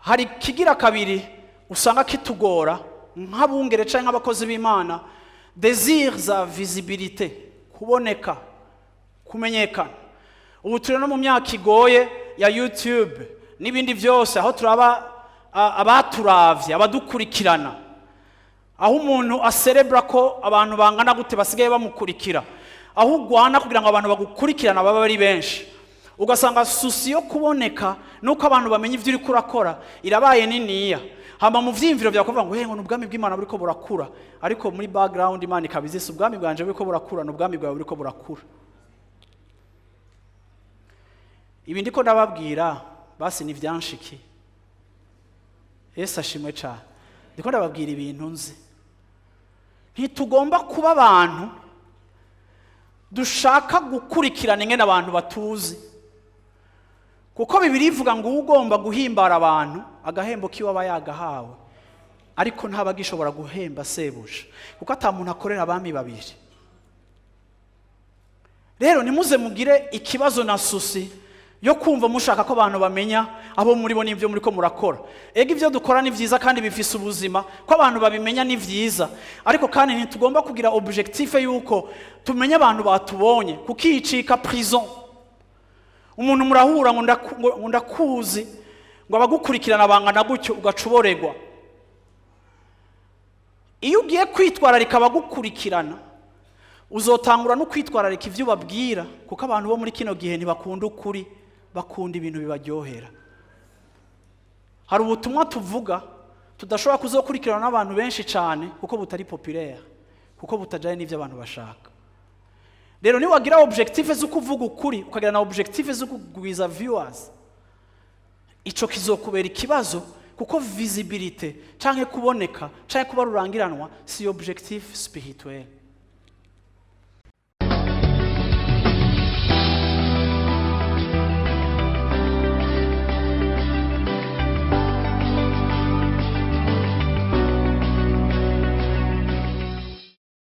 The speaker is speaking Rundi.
Hari kigira kabiri usanga kitugora nk'abungere cyangwa nk'abakozi b'Imana: désir za visibilité, kuboneka, kumenyekana. Ubu turi no mu myaka igoye ya YouTube n'ibindi byose, aho turaba abaturavye, abadukurikirana, aho umuntu aserebura ko abantu bangana gute basigaye bamukurikira, aho ugwana kugira ngo abantu bagukurikirana baba ari benshi, ugasanga souci yo kuboneka nuko abantu bamenya ibyo uriko urakora irabaye niniya. Hama mu vyiyumviro vyawe kuvuga ngo: "Hey, ngo ni ubwami bw'Imana buriko burakura," ariko muri background Imana ikaba izise ubwami bwanje buriko burakura, ni ubwami bwawe buriko burakura. Ibi ndiko ndababwira basi ni vyanshiki. Yesu ashimwe cyane. Ndiko ndababwira ibintu nzi. Ntitugomba kuba abantu dushaka gukurikirana ingene abantu batuzi, kuko Bibiri ivuga ngo ugomba guhimbara abantu, agahembo kiwe aba yagahawe, ariko ntaba agishobora guhemba sebuja, kuko ata muntu akorera abami babiri. Rero ntimuze mugire ikibazo na souci yo kumva mushaka ko abantu bamenya abo muri bo n'ibyo muri ko murakora. Ega ibyo dukora ni byiza kandi bifise ubuzima, ko abantu babimenya ni byiza, ariko kandi ntitugomba kugira objectif yuko tumenya abantu batubonye, kuko iyicika prison. Umuntu murahura ngo ngo ndakuzi, ngo abagukurikirana bangana gutyo, ugaca uboregwa. Iyo ugiye kwitwararika abagukurikirana, uzotangura no kwitwararika ibyo ubabwira, kuko abantu bo muri kino gihe ntibakunda ukuri, bakunda ibintu bibaryohera. Hari ubutumwa tuvuga tudashobora kuzokurikirana n'abantu benshi cyane, kuko butari populaire, kuko butajyanye n'ibyo abantu bashaka. Rero niwagira objectif zo kuvuga ukuri, ukagira na objectif zo kugwiza viewers, ico kizokubera ikibazo, kuko visibilité canke kuboneka canke kuba rurangiranwa si objectif spirituel.